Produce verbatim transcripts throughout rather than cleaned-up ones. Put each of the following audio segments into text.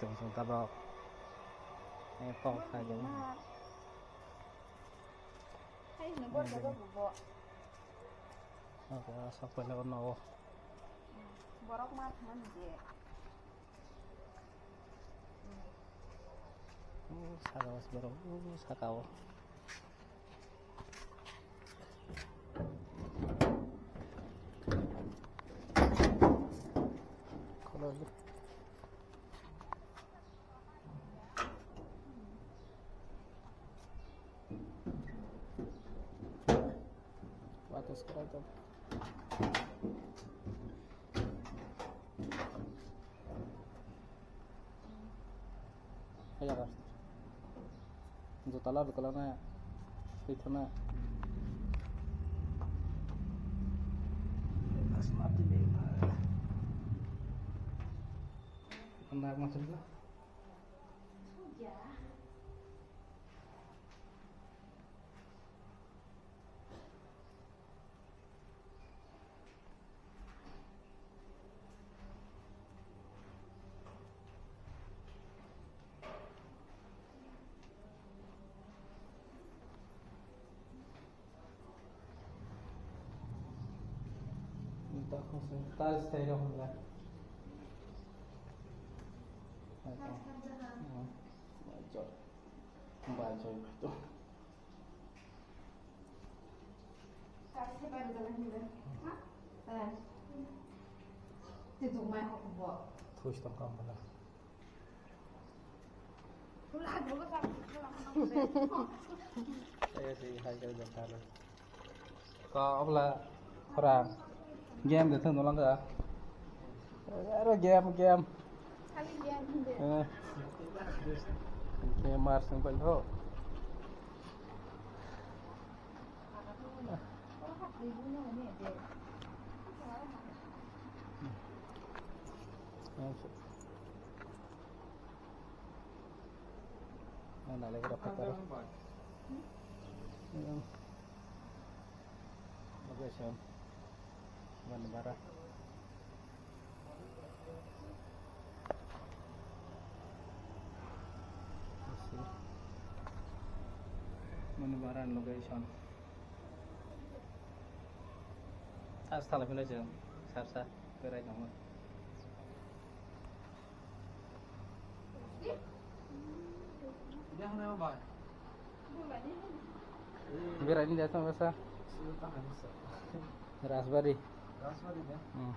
Tong song tabok. Eh, kok khai dong. Hai, no, bor jaga bubo. Oke, sok pele ko no. Borok ma thang je. Oh, saka o borok, oh, saka o. Watas kara to. Kaya ka. Juta la dukala na. Twi thana. Asmati le. Anda masuk lah. Tiles tei rok hwnla. Bai choi. Bai choi. Twi tongmai hok bo. Thuis tong kam bala. Ko obla khorang game de thang dolang ga. Aro game, game. Khali game de. Eh. Game mar sing pai ho. Nalai kira phatar. Location. Manibara. Manibara location. As thala philai chwng sar sar berai tongo. Berai ni jatong basa. Rajbari. Hmm.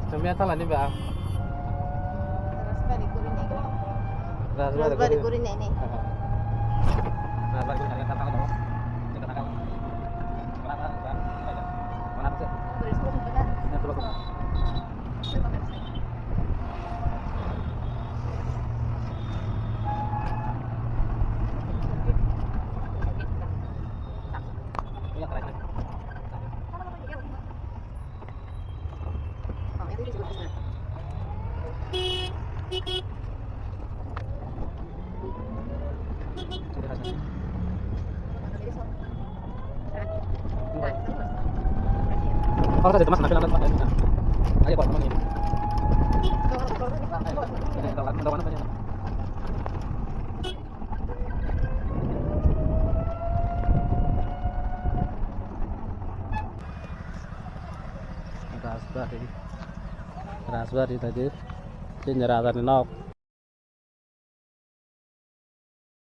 Chumya thala ni ba? Rajbari guri nai ni. Rajbari guri nai ni. Rajbari guri nai ni. Rajbari, Rajbari tadi. Sini raja ni nok.